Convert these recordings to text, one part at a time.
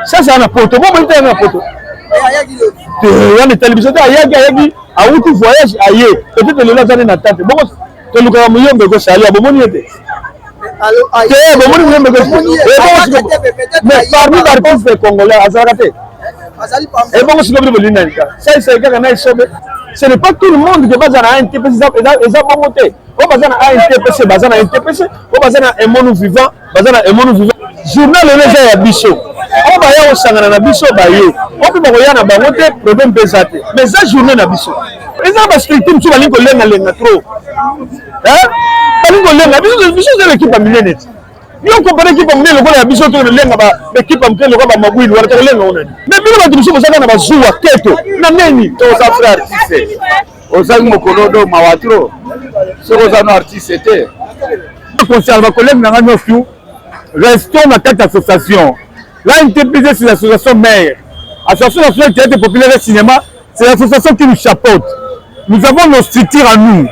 Sasa na poto, bon boyita na poto. Te wana etali biso te, ayaki ayaki awuti voyage aye peut-être lelo aza nde na tante bongo tolukaka muyombe ekosali bomoni ye te te bomoni muyombe mais parmi baartiste congolais azalaka te ebongo sikoyo bino bolingi nani kaka saisai kaka na esobe. Ce n'est pas tout le monde que baza na ANTPC, eza bongo te. Oyo baza na ANTPC baza na ANTPC, oyo baza na Emonu Vivant baza na Emonu Vivant. Journal lelo eza ya biso, oyo baya kosangana na biso baye, oyo mpe bakoya na bango te, problème mpe eza te, mais eza journée na biso. Eza na bastructure mosusu balingi kolengalenga trop, balingi kolenga biso. Biso eza l'équipe ya minene ti yo compare équipe ya monene lokola ya biso, to kolenga baéquipe ya moke lokola bamabwili wana, tokolenga ngo nani? Mais bino bato mosusu bozaka na bazuwa keto na neni. To oza vrai artiste, ozangi mokolo do mawa trop soki oza no artiste te. Concerne bacollègue na nga nyonso, restons na kati association. La NTPC, c'est l'association mère, Association nationale théâtre populaire et cinéma, c'est l'association qui nous chapeaute. Nous avons nos structures à nous.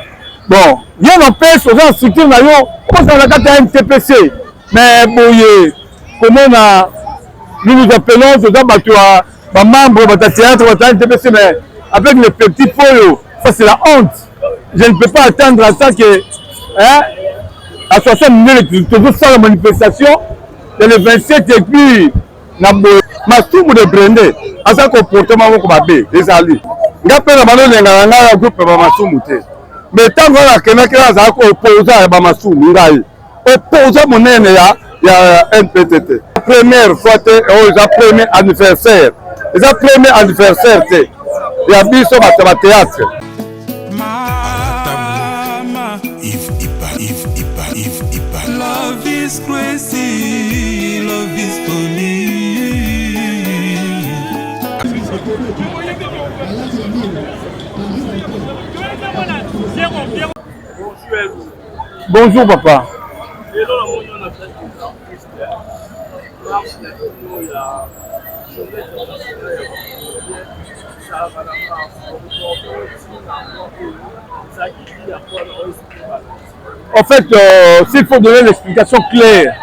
Bon, rien n'empêche oza na structure na yo ozala na kati ya NTPC, mais boye komona nous nous appelons toza bato ya bamembre, bato ya théâtre, bato ya NTPC, mais avec les petits oyo, ça c'est la honte. Je ne peux pas attendre à ça que, hein, association minene tozosala manifestation le 27 et puis na boye. Masumu de Brende aza comportement moko mabe. Ezali nga mpe na balolenga na ngai ya groupe bamasumu te, mais ntango wana akendaki, azalaki opposant ya bamasumu, ngai opposant monene ya NPTT. Première fois te oyo, eza premier anniversaire, eza premier anniversaire te ya biso bato ya bathéâtre. Mama, Yves Ipa, Yves Ipa, Yves Ipa. Love is crazy, love is funny. Bonjour papa. Lelo namoni wana place des artistes, marche na bino ya journée internationale ya bacomédien esalaka na mars, ntina oyo ezalaki ya mpona oyo esiki. En fait, s'il faut donner l'explication claire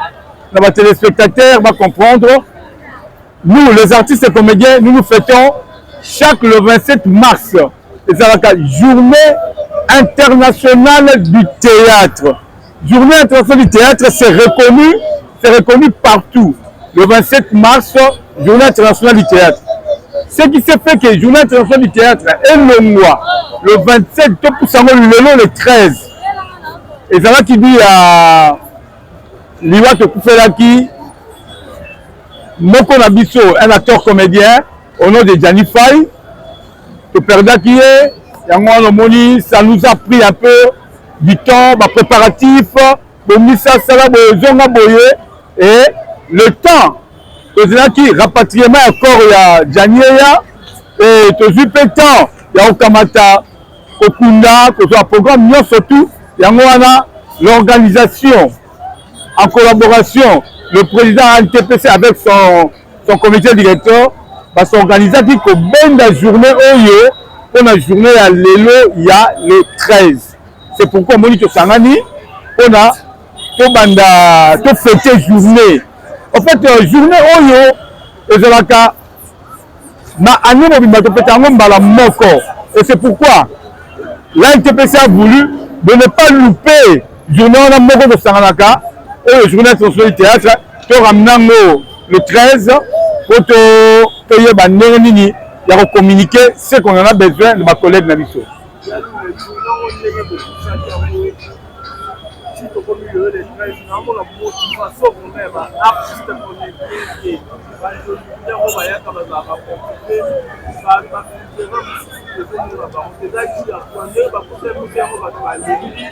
dans les téléspectateurs va comprendre, nous, les artistes et comédiens, nous nous fêtons chaque le 27 mars. Et c'est la journée internationale du théâtre. Journée internationale du théâtre, c'est reconnu partout. Le 27 mars, journée internationale du théâtre. Ce qui s'est fait que journée internationale du théâtre est le mois, le 27, le le 13. Ezalaki bi ya liwa tokufelaki moko na biso, un acteur comédien au nom de Gianni Fay, toperdaki ye. Yango wana omoni ça nous a pris un peu du temps, bapréparatif, bomisa sala boye, ezonga boye, et le temps tozelaki rapatriement ya corps ya Gianni eya, e tozwi mpe temps ya kokamata, kokunda, kozwa programme nyonso tout. Yango wana l'organisation en collaboration, le président ANTPC avec son comité directeur, basorganisaki kobenda journée oyo mpona journée ya lelo ya le 13. C'est pourquoi omoni tosangani mpona tobanda tofêter journée. En fait, journée oyo ezalaka na année mobimba, topeta yango mbala moko, et c'est pourquoi l'ANTPC a voulu de ne pas louper journée wana moko tosanganaka oyo, journée internationale du théâtre. Toramener yango le 13 po toyeba ndenge nini ya kocommuniquer ce qu'on en a besoin na bacollègue na biso. Ndenge bokosaki yango ti tokomi lelo le 13, naomona motivation vraiment ya baartiste comédien te. Bainterlocuteurs oyo bayaka bazalaka motive, bafiltrera mosusu tozomona bango. Ezalaki ya ndenge bakuta moto yango, bato balembi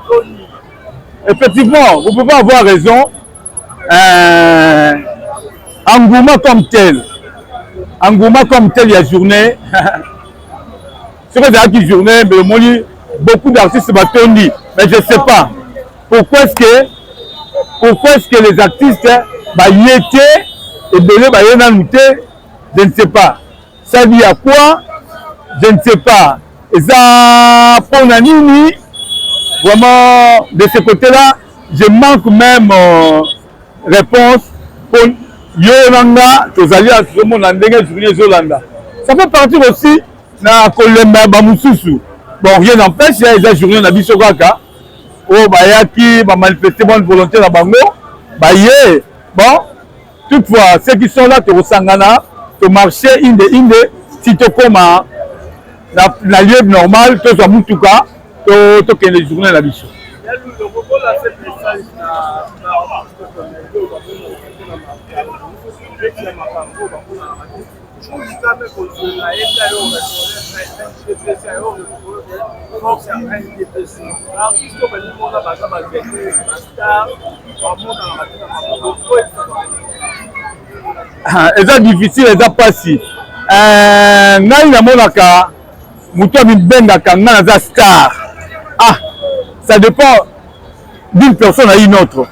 to nini? Effectivement, vous pouvez avoir raison. Engouement comme tel, engouement comme tel, il y a journée. Ce que ezalaki journée, mais omoni beaucoup d'artistes batondi, mais je sais pas pourquoi est-ce que les artistes baye te, ebele baye nanu te. Je ne sais pas ça dit à quoi, je ne sais pas eza mpona nini. Vraiment, de ce côté-là, je manque même réponse pour Yo na nga tozali awa tozomona ndenge journée ezolanda. Ça fait partir aussi na kolemba ya bamosusu. Bon, rien n'empêche, eza journée na biso kaka oyo bayaki ba manifester bonne volonté na bango baye. Bon, toutefois ceux qui sont là tokosangana tomarche inde inde ti tokoma na, na lieu normal, tozwa mutuka tokende journée na biso. Eza difficile, eza mpasi. Ngai namonaka moto amibengaka ngai naza star. Ah, ça dépend d'une personne à une autre.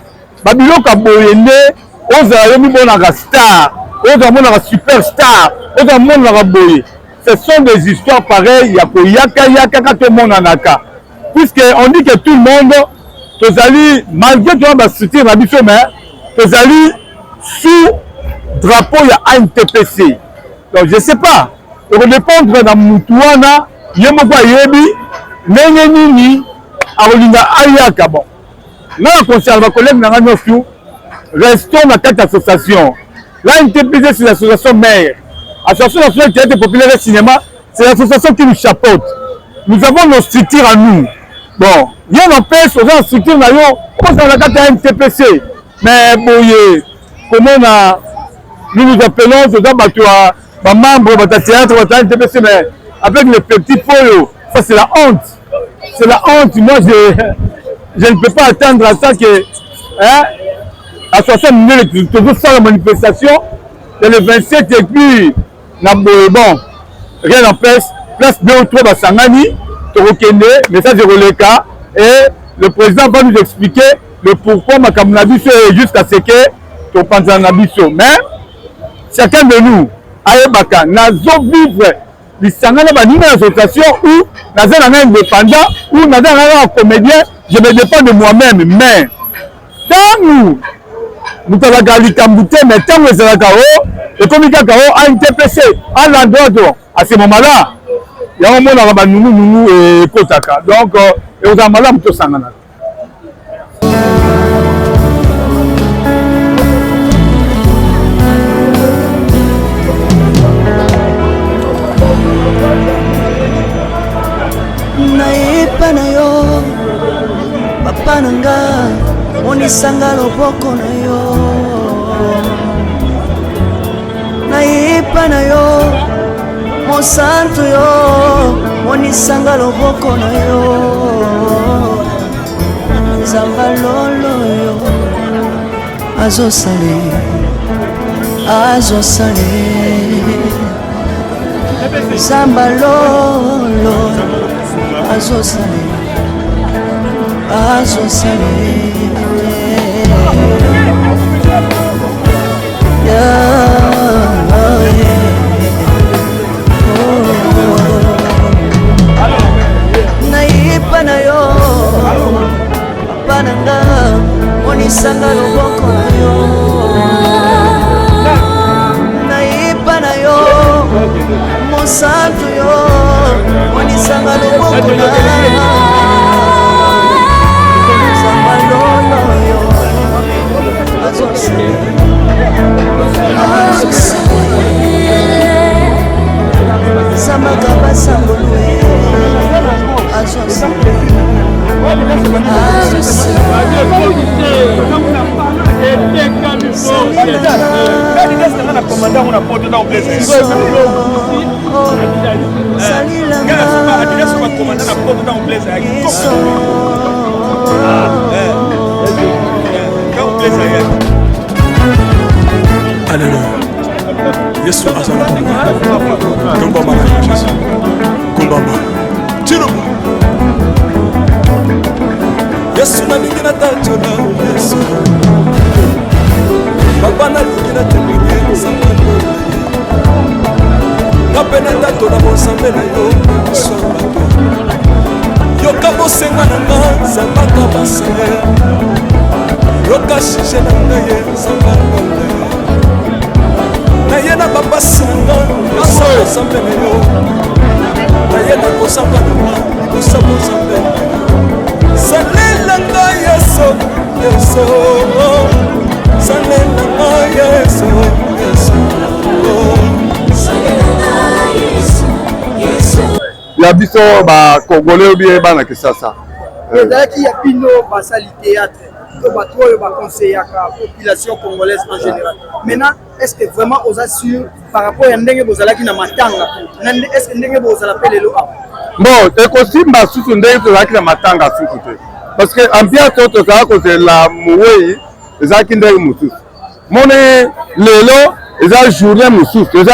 Babiloko ya boye nde ozala yo mimonaka star, ozala monaka super star, ozala monaka boye. Ce sont des histoires pareilles ya koyaka yakaka tomonanaka, puisque on dit que tout le monde tozali, malgré toza ba structure na biso, mais tozali sous drapeau ya ANTPC. Donc je sais pas, ekodépendre na mutu wana ye moko ayebi ndenge nini akolinga ayaka. Bon, nga na conseillaka ba collègue na nga nyonso, restons na kati association. L'ANTPC, c'est l'association mère, Association nationale théâtre populaire et cinéma. C'est l'association qui nous chapeaute. Nous avons nos structures à nous. Bon, rien n'empêche oza na structure na yo, ozala na kati ya NTPC. Mais boye komona nous nous appelons toza bato ya bamembre, bato ya théâtre, bato ya NTPC, mais avec les petits oyo, ça c'est la honte, c'est la honte. Moi, je ne peux pas attendre à ça que, hein, association minene tozosala manifestation le 27 et puis na boye. Bon, rien n'empêche, place 2 ou 3 basangani, tokokende, message ekoleka et le président va nous expliquer le pourquoi makambo na biso et jusqu'à ce que topanzana na biso. Mais chacun de nous ayebaka nazo vivre lisanga na baninga ya association ou naza na ngai indépendant ou naza na ngai comédien, je me dépends de moi-même. Mais ntango moto azalaka likambo te, mais ntango ezalaka o ekomi kaka o ANTPC alanda to, à ce moment là yango omonaka banungunungu ekotaka. Donc ekozala malamu tosanganaka. Nayepa na yo, papa na nga, monisanga loboko na yo. Nayepa na yo, mosantu yo, monisanga loboko na yo. Nzamba lolo yo azosale, azosale. Nzamba lolo azosale, azosale. Yeah, yeah. Oh. Nayepa na yo, papa na nga, monisanga loboko na yo. Nayepa na yo, mosantu yo, monisanga loboko na Nzamba lolo yo azosala, azosala. Zamaka basangolwe azosala, azosala. Alléluia. Yesu azala bomoi. Tombama na yo Jésus. Kumbama. Chilubu. Yesu nalingi natatola Yesu. Papa nalingi natémoigne nzambe nga mpe natatola bonzambe na yo miso ya bato. Yoka bosenga na nga nzambaka basele, yoka sujet na ngai ye nzamba ngole. Naye na bapasi na nga liboso bozambe na yo. Naye na kozanga na nga liboso bozambe na yo. Salela nga Yesu, Yesu. Salela nga Yesu, Yesu. Salela nga Yesu, Yesu. Ya biso ba Congolais ou bien bana Kisasa. Ezalaki ya bino basali théâtre to bato oyo baconseillaka population congolaise en général. Maintenant, est-ce que vraiment oza sûr par rapport ya ndenge bozalaki na matanga, est ce que ndenge bozala mpe lelo awa? Bon, ekosimba susu ndenge tozalaki na matanga susu te, parce que ambiance oyo tozalaki kozela mowei ezalaki ndenge mosusu. Moni lelo eza journée mosusu, eza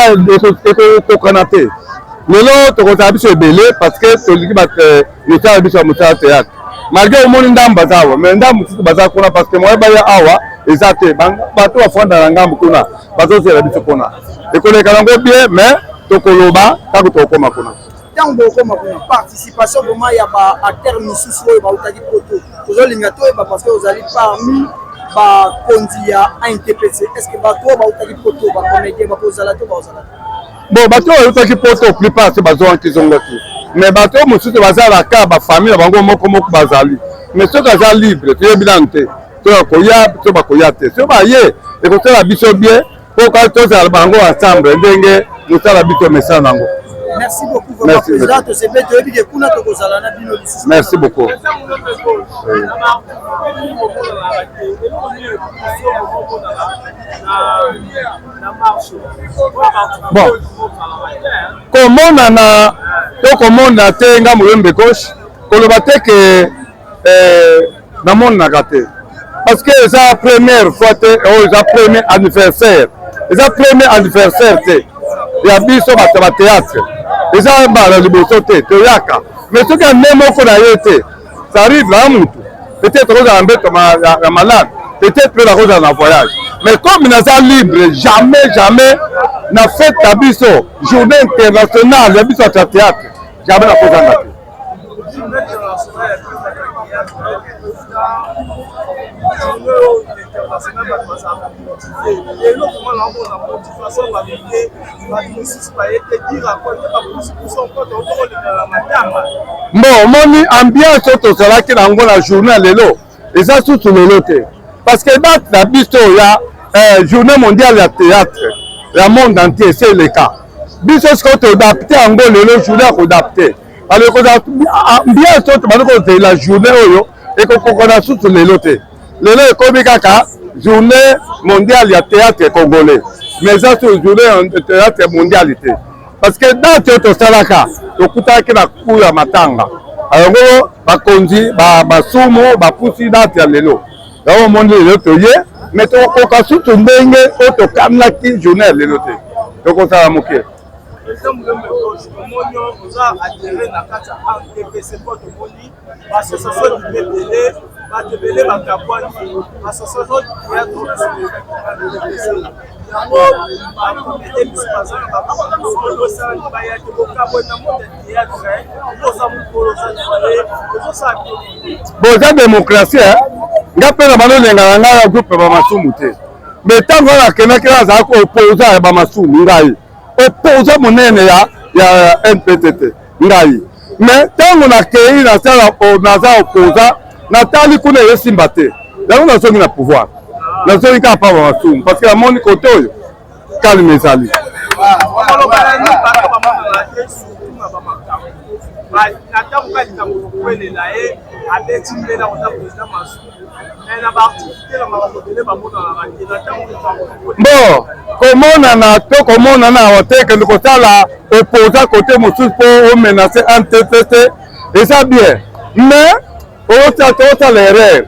ekokokana te. Lelo tokozala biso ebele parce que tolingi mosala biso ya mosala théâtre, malgré omoni ndambo baza awa, mais ndambo mosusu baza kuna parce que moye baya awa eza te. Bato bafanda na ngambo kuna bazozela biso kuna, ekoleka nango bien, mais tokoloba ntango tokokoma kuna. Ntango bokokoma kuna, participation vraiment ya baacteur misusu oyo bautaki poto, tozolinga toyeba parce que ozali parmi bakonzi ya ANTPC. Est ce que bato oyo bautaki poto, bacomédien, bakozala to bakozala te? Bon, bato oyo bautaki poto, plupart se bazongaki zongaki, mais bato oyo mosusu baza na ka bafamille na bango moko moko bazali, mais soki aza libre toyebi nanu te to bakoya to bakoya te. Soki baye, ekosala biso bien mpo kaka tozala bango ensemble ndenge mosala biso mesala nango. Merci beaucoup vraiment. Merci, président. Tosepeli, toyebi ke kuna tokozala na bino lisusu. Merci beaucoup. Bon, komonana to komona te, nga Muyombe Gauche koloba te ke namonaka te, parce que eza première fois te oyo, eza premier anniversaire, eza premier anniversaire te ya biso bato ya bathéâtre, eza mbala liboso te toyaka. Mais soki ane moko na ye te, ça arrive na mutu, peut-être kozala mbeto ya malade, peut-être mpe nakozala na voyage, mais comme naza libre, jamais jamais na fête na biso, journée internationale ya biso ya théâtre, jamais nakozanga te. Bon, omoni ambiance oyo tozalaki na yango na journée ya lelo eza susu lelo te, parce que date na biso ya journée mondiale ya théâtre ya monde entier ese eleka. Biso sikoyo toadapte yango lelo, journée ya koadapte. Alors ekozala ambiance oyo tobandi kozela journée oyo ekokoka na susu lelo te. Lelo ekomi kaka journée mondiale ya théâtre congolais, mais eza sur journée ya théâtre mondiale te, parce que date oyo tosalaka tokutanaki na ku ya matanga yango, bakonzi basumu bapusi date ya lelo. Yango omoni lelo toye, mais tokokoka susu ndenge oyo tokanaki journée ya lelo te, tokosala moke. Président Muyombe Gauche, omoni oza adhéré na kati ya ANTPC mpo tomoni baassociation ebimi ebele, bato ebele bakabwani, association théâtre yango, bakomite biso baza na baosalaki baya te, bokabwani na monde ya théâtre, oza mokolo oza fale ozosala. Bon, eza démocratie. Nga mpe na bando olenga na ngai ya groupe bamasumu te, mais ntango wana akendaki, azalaki opposant ya bamasumu, ngai opposant monene ya NPTT ngai. Mais ntango nakei nasala, naza opposant, natali kuna ezosimba te, yango nazongi na pouvoir, nazongi kaka pa bamasumu, parce que namoni kote oyo calme ezali. Okoloba na nini bato bamonana te, surtout na bamakambo na ntango kaka likambo kokwelela ye abeti mbela kota président Masumu, mais na baactivité na makambo ebele bamonanaka te na ntango likambo? Bon, komonana to komonana awa te, kende kosala opposant kote mosusu mpo omenace ANTPC eza bien, mais tosala erreur,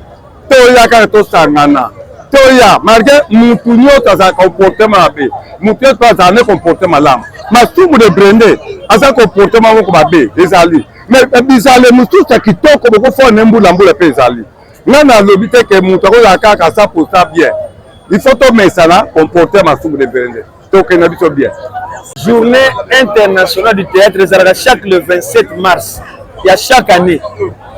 toya kaka tosangana, toya malgré mutu nyonso azala comportement mabe, mutu nyonso mpe azala ne comportement malamu. Masumu de Brende aza comportement moko mabe ezali, mais bizale mosusu ya kitoko bokofona ne mbula mbula mpe ezali. Ngai nalobi te ke moto akozala kaka 100 bien, il faut tomesana comporter Masumu de Brende, tokende biso bien. Journée internationale du théâtre ezalaka chaque le 27 mars ya chaque année,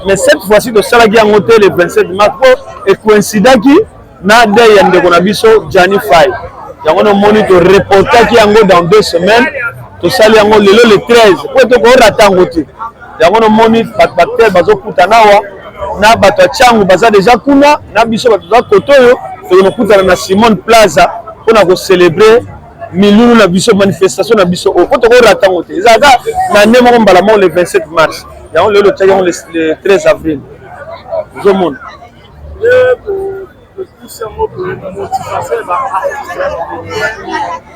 mais cette fois-ci tosalaki yango te le 27 mars mpo ekoincidaki na deuil ya ndeko na biso Gianni Fay. Yango nomoni toreportaki yango dans 2 semaines, tosali yango lelo le 13 po tokorata yango te. Yango nomoni bato bacteur bazokutana awa na bato ya Tshangu baza deja kuna, na biso bato toza kote oyo tokokutana na Simone Plaza mpona kocelebre milulu na biso, manifestation na biso oyo po tokorata yango te. Ezalaka na nde moko mbala moko le 27 mars, yango lelo totiaki yango le 13 avril. Ozomona Topusi yango boye motivation ya ba artiste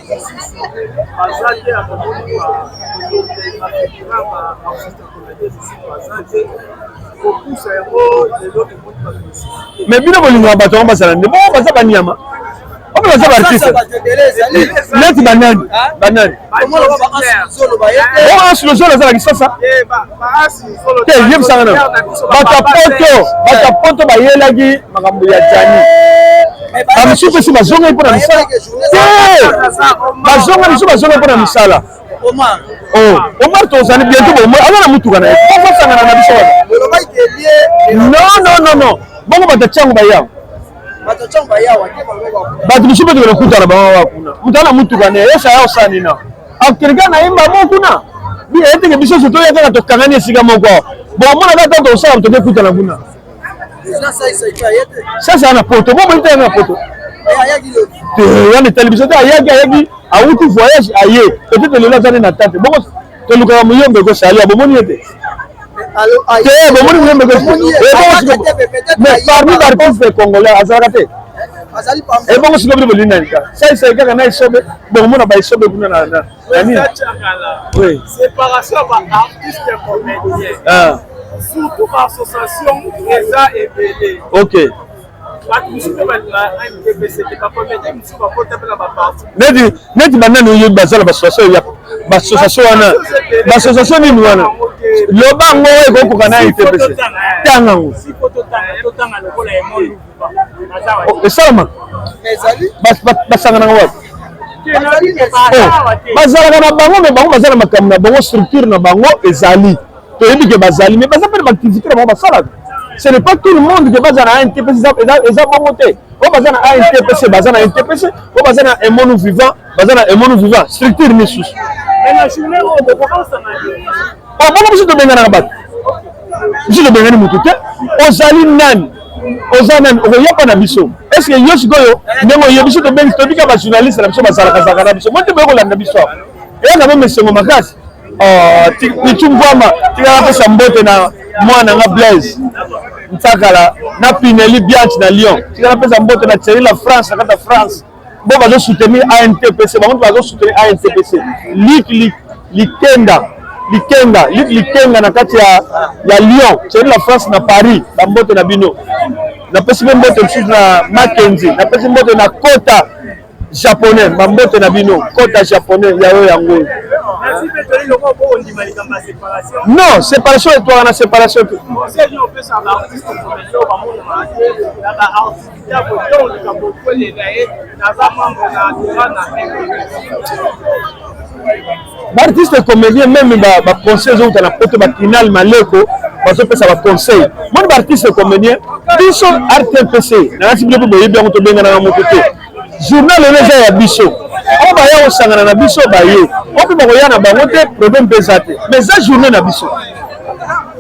mosusu baza te ya komoni ba ba artiste comédien mosusu baza te kopusa yango lelo tomoni bato mosusu. Mais bino bolingaka bato yango bazala nde bongo, baza banyama oyo baza baartiste neti banani banani? O Anse Lozolo aza na Kisasa te, yebisanga na bato ya poto. Bato ya poto bayelaki makambo ya Jani, bamosusu mpe si bazongaki mpo na misala te, bazonga misu bazongaki mpo na misala. Omar tozali bientôt, bomo aza na mutuka na ye, osangana na biso wana. Non, non, non, non, bongo bato ya Tiango baya, bato mosusu mpe tokende kutana bango wa kuna. Moto ana mutuka ne esa ya osala nini? Akeleka na ye mbamo kuna eteke biso so toya kaka tokangani esika moko awa. Bomona kaka ntango tokosala, toke kutana kuna. Sasa na poto bo boyi na poto te, wana etali biso te. Ayaki, ayaki, awuti voyage aye, peut-être lelo aza nde na tante. Bongo tolukaka muyombe ekosali bomoni ye te te, bomoni muyombe. Mais parmi baartiste congolais azalaka te. Ebongo sikoyo bino bolingi nani? Kaka saisai kaka na esobe, bokomona baesobe kuna na nini. Oui, séparation ya baartiste comédien, surtout baassociation eza ebele. Bato mosusu mpe balinga MTPC te, bacomédien mosusu bakota mpe na baparti. Neti banani oyebi baza na bassociation ya bassociation wana? Bassociation nini wana? Loba yango ekokoka na MTPC, tanga yango. Esalamaka, basanganaka wapi? Bazalaka na bango, me bango baza na makambo na bango, structure na bango ezali, toyebi ke bazali, mais baza mpe na baactivité na bango basalaka. Ce n'est pas tout le monde ke baza na ANTPC, eza bongo te. Oyo baza na ANTPC baza na NTPC, oyo baza na Emonu Vivant baza na Emonu Vivant, structure misusu. Bongo biso tobenganaka bato? Biso tobengani motu te. Ozali nani? Oza nani okoyeba na biso? Est ce que yo sikoyo ndenge oyebi biso tobengi, tobika bajournaliste na biso bazalakazalaka na biso mo te, boye kolanda biso awa eyaka mo mesengo makasi. Pichu Mvwama, tikala pesa mbote na mwana nga Blaise Ntsakala na Pineli Bianchi na Lyon. Tikala pesa mbote na Thierry la France na kati ya France, bo bazo soutenir ANTPC, bango bazo soutenir ANTPC. Lik Lik Likenda Likenga, Lik Likenga na kati ya Lyon, Thierry la France na Paris, bambote na bino. Napesi mpe mbote mosusu na Mackenzie, napesi mbote na Kota Japonais, bambote na bino Kota Japonais ya oyo yango oyo. Non, séparation etwaka na séparation te. Baartiste comédien, même baconseil ezouta na poto, bakinal maleko bazopesa baconseil. Moni baartiste comédien, biso RTPC nalati bino mpe boyebi yango, tobenganaka moto te. Journal oyo eza ya biso, oyo baya kosangana na biso baye, oyo mpe bakoya na bango te, problème mpe eza te. Mais eza journée na biso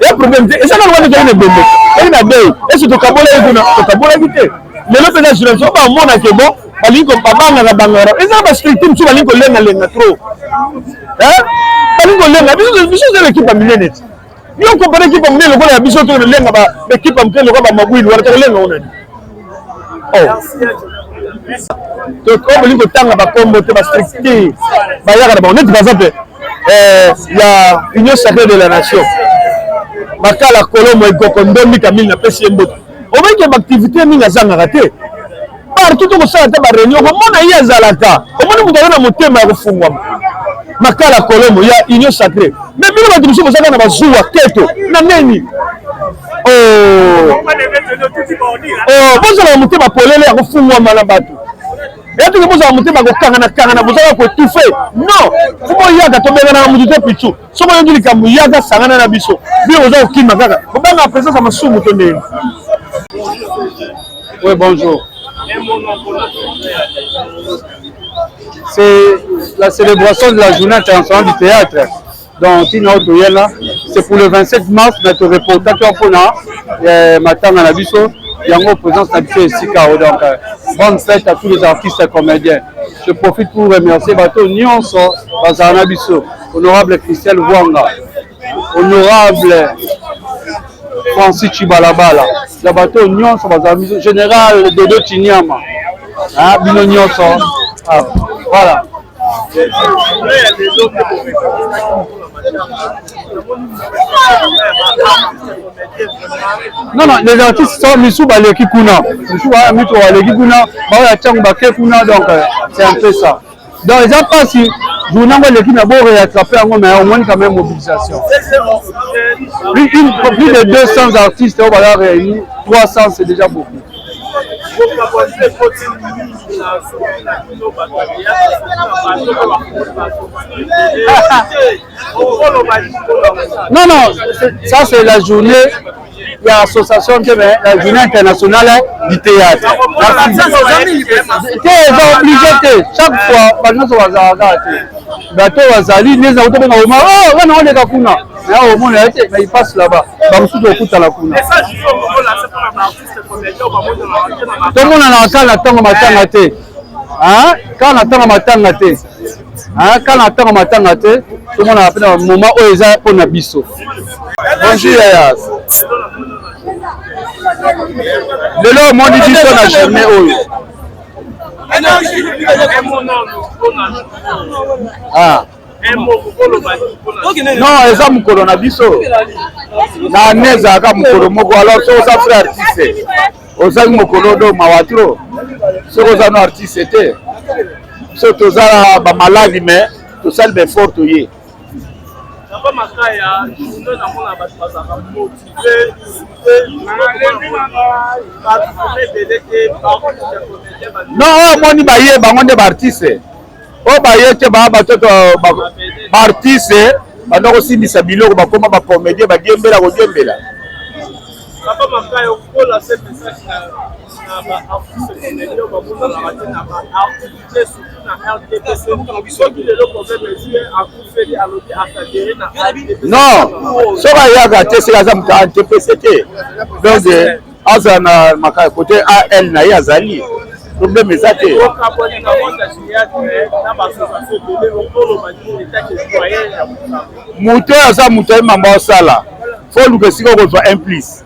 ya problème te, eza kaka wana toyaki na ebembe, toyaki na dei ese tokabolaki kuna, tokabolaki te. Lelo mpe eza journée biso bamonake bon, balingi babangaka bangaka, eza na bastructure mosusu balingi kolengalenga trop, balingi kolenga biso. Biso eza ekipe ya minene te, yo kompare ekipe ya monene lokola ya biso, tokolenga baekipe ya moke lokola bamabwili wana, tokolenga ngo nani? Oyo bolingi kotanga bakombo te, bastructure bayaka na bango neti par exemple ya Union sacrée de la nation, Makala Kolomo Ekoko Ndombi Kamili, napesi ye mbote. Obengi baactivité mingi azangaka te partout, tokosala ata baréunion, komona ye azalaka. Omoni moto aza na motema ya kofungwama, Makala Kolomo ya Union sacrée. Mais bino bato mosusu bozaka na bazuwa keto na neni. Bozala na motema polele ya kofungwama na bato eyatiki, bozala motema kokangana kangana, bozala koétouffe. Non, fo boyaka, tobenganaka motu te. Pichu, soki oyoki likambo, yaka sangana na biso. Bino boza kokima kaka, kobanga présence ya masumu to ndenge? Oui, bonjour. C'est la célébration de la journée internationale du théâtre. Donc, ntina oyo toyela, c'est pour le 27 mars, na to reportaki mpona eh, matanga na biso, yango présence na biso esika oyo. Donc, euh, bonne fête à tous les artistes et comédiens. Je profite pour remercier bato nyonso bazala na biso. Honorable Christelle Vwanga, honorable Francis Chibalabala, na bato nyonso bazala biso, général Dodo Chinyama, ah, bino nyonso. Ah, voilà. Non, non, les artistes sont misu baleki kuna. Misu ba mitu baleki kuna, ba ya changu bake kuna donc euh, c'est un peu ça. Donc eza pasi journée yango eleki na bo réattraper yango mais omoni quand même mobilisation. Plus, une, plus de 200 artistes oyo baza réunis, 300 c'est déjà beaucoup. Non, non, ça c'est la journée ya association te mais la journée internationale du théâtre. Te eza obligé te chaque fois bato nyonso bazalaka kaka te bato bazali nde eza kotobenga oma oh wana oleka kuna na omona ye te mais il passe là-bas bamosusu okutana kuna tomonana kaka na ntango matanga te kaka na ntango matanga te kaka na ntango matanga te tomonana mpe na moment oyo eza mpo na biso. Bonjour yaya. Lelo omoni biso na journée oyo. Ah. Non, eza mokolo na biso na année ezalaka mokolo moko alors soki oza vrai artiste ozangi mokolo do mawa trop soki oza no artiste te biso toza bamaladi mais tosali baeffort toye. Papa Makaya, journée namona bato bazalaka motive non oyo omoni baye bango nde baartiste oyo baye te baa bato baartiste banda kosimbisa biloko bakoma bacomédien badiembela kodiembela. Papa Makaya, okola se message na ba artiste comédien bamonanaka te na ba activité surtout na RDPC soki lelo problème ezwi ye akufeli alobi asadere na RDPC. Non, soki ayaka te seke aza moto ya RDPC te donc azala na makaya kote al na ye azali problème eza te. Moto oyo aza moto aye mambo asala fo oluka esika okozwa un plus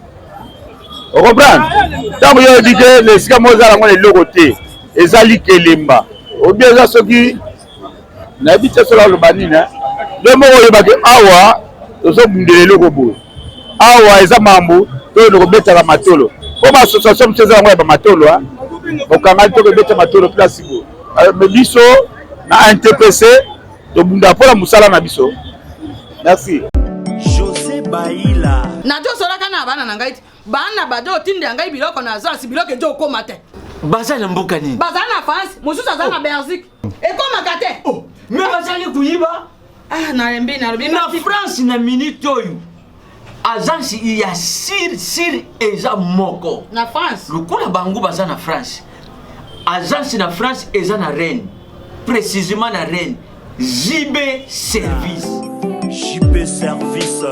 ocomprendre ntango yo oyebi te na esika moko eza yango na eloko te eza likelemba obi eza soki nayebi te soki aloba nini nde moko oyebaki awa tozobundela eloko boye awa eza mambo toyende kobetaka matolo mpo baassociation mosusu eza yango ya bamatolo bokangani to kobeta matolo place boye me biso na ntpc tobunda mpo na mosala na biso merci. Jose Baila. Najosolaka na bana na ngai ti bana bajo otindela ngai biloko na agence biloko ejo okoma te. Baza na mboka nini? Baza na France, mosusu aza na oh. Belgique. Ekomaka te. Oh, mais bazali koyiba. Ah, nalembi nalobi na France na minute oyo agence ya sir sir eza moko na France. Lokola bango baza na France. Agence na France eza na Rennes. Précisément na Rennes. JB Service. JB Service.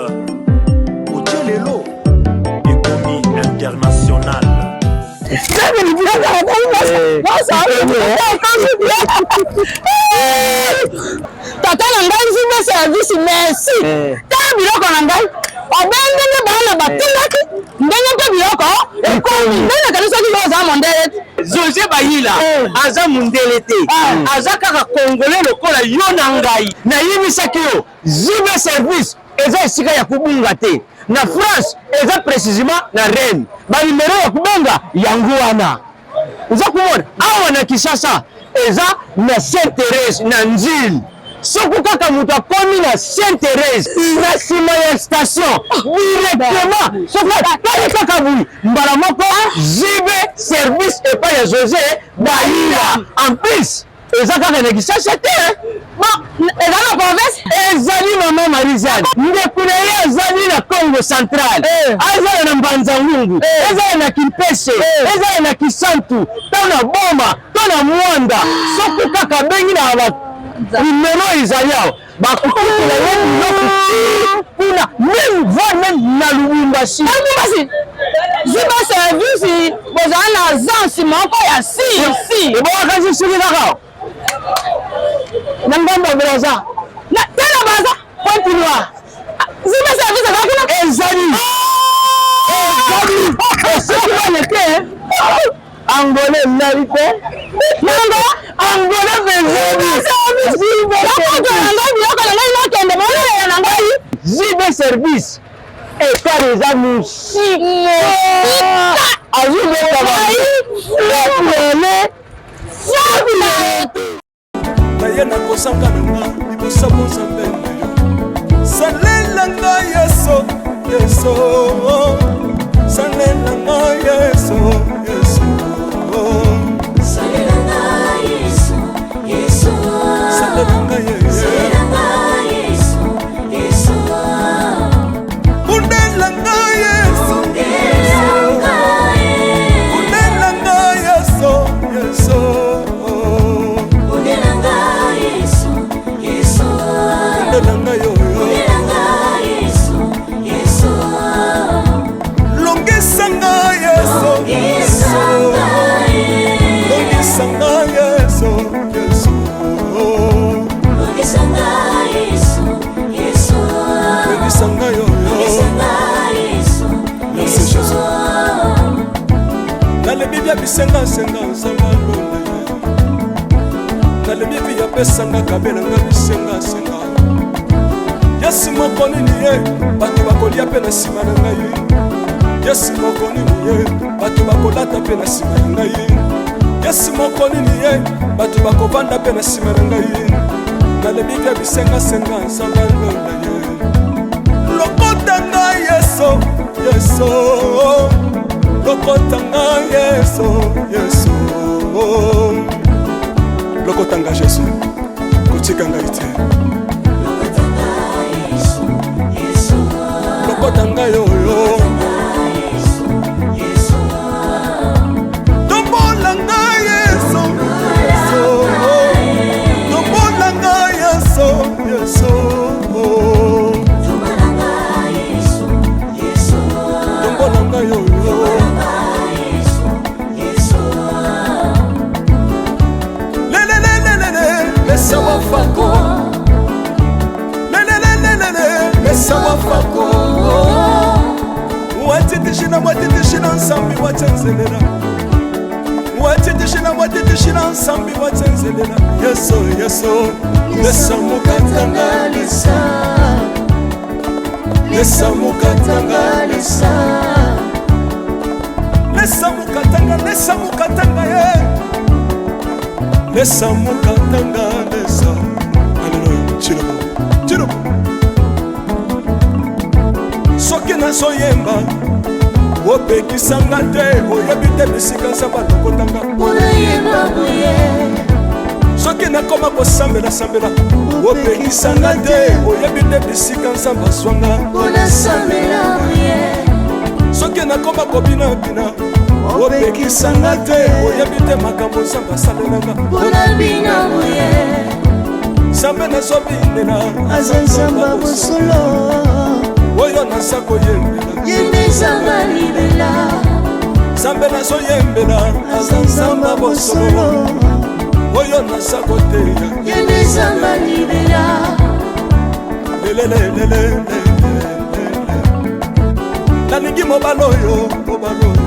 Otie lelo ekomi international. Tata na ngai JB Service merci. Tala biloko na ngai obe ndenge bana batindaki ndenge mpe biloko ekomi ndenge nakanisaki yo oza mondele te. Jose Bayila eh. aza mundele te eh. aza kaka congolais lokola yo na ngai. Nayebisaki yo JB Service eza esika ya kobunga te na France, eza precisement na Rennes. Ba numero ya kobenga yango wana oza komona awa na Kinshasa eza na Sainte Therese na Njili. Soki kaka moto akomi na Sainte Therese na nsima ya station directement, soki atali kaka boye mbala moko JB service epai ya Jose Bayila. En plus eza kaka na Kinshasa te, bon eza na province ezali mama Marie. Louisiane. Ndeko na ye azali na Congo Central, azala na Mbanza Ngungu, ezala na Kimpese, ezala na Kisantu, to na Boma, to na Mwanda, soki kaka abengi na ba numero ezali awa, bakokotela ye biloko ti kuna, meme voire meme na Lubumbashi. Na Lubumbashi, ziba service bozala na agence moko ya si si. Ebongaka si soki kaka na ngambo ya Brazza. Na te na Brazza. Pointe Noire. Ziba service eza kuna. Ezali. Ezali. Soki bana te. Angolais nali te. Nanga. Angolais bezali. Ziba service. Na ngai biloko na ngai nakende bolela na ngai. Ziba service. Ekari eza mosika. Azobeta ba. Naye nakosanga na nga liboso bonzambe na yo. Salela nga Yesu, Yesu, salela nga Yesu, Yesu, salela nga Yesu, Yesu, salela nga Yesu, salela nga Yesu, Yesu, bundela nga Yesu, bundela nga Yesu, bundela nga Yesu, Yesu, bundela nga Yesu, Yesu, bundela nga yo, bundela nga Yesu, Yesu, longisa nga Yesu, longisa nga Yesu, longisa nga Yesu, Yesu, longisa nga Yesu, Yesu, longisa nga yo, longisa nga Yesu, Merci Yesu. Jésus. Nalobi bia bisengasenga nzambe alonda ye. Nalobi vi apesanga kabelanga bisengasenga. Yesu moko nini ye bato bakolia mpe na nsima na ngai. Yesu moko nini ye bato bakolata mpe na nsima na ngai. Yesu moko nini ye bato bakovanda mpe na nsima na ngai. Nalobi bia bisengasenga nzambe alonda ye. Lokota ngai Yesu, Yesu, lokota ngai Yesu, Yesu, lokota ngai Yesu, kotika ngai te. Lokota nga Yesu, Yesu, Lokota ngai oyo, Yesu, Yesu, tombola ngai Yesu, Yesu, tombola ngai Yesu, Yesu, tombola nga Yesu, Yesu, tombola ngai oyo. tombola nga Yesu, Yesu. Lelelelelele, lesa wafako. Lelelelelele, lesa wafako. Watitishina, watitishina nsambi watsenzelela. Watitishina, watitishina nsambi watsenzelela. Yesu, Yesu, lesa mukatanga lesa, lesa mukatanga lesa, lesa mukatanga, lesa mukatanga ye. Lesa mukatanga, lesa. Alléluia. Tshilombo, Tshilombo. Soki nazoyemba opekisanga te, oyebi te bisika nzambe alokotanga. Mpona yemba boye, Soki nakoma kosambela-sambela opekisanga te, oyebi te bisika nzambe azwanga. Mpona sambela boye, Soki nakoma kobinabina opekisanga te, oyebi te makambo nzambe asalelanga. Mpona bina boye, Nzambe nazobinela aza nzambe bosolo, oyo naza koyembela ye nde nzambe libela, Nzambe nazoyembela aza nzambe bosolo, oyo naza koteya ye nde nzambe libela. Lelelelelele, nalingi mobali oyo, mobali oyo.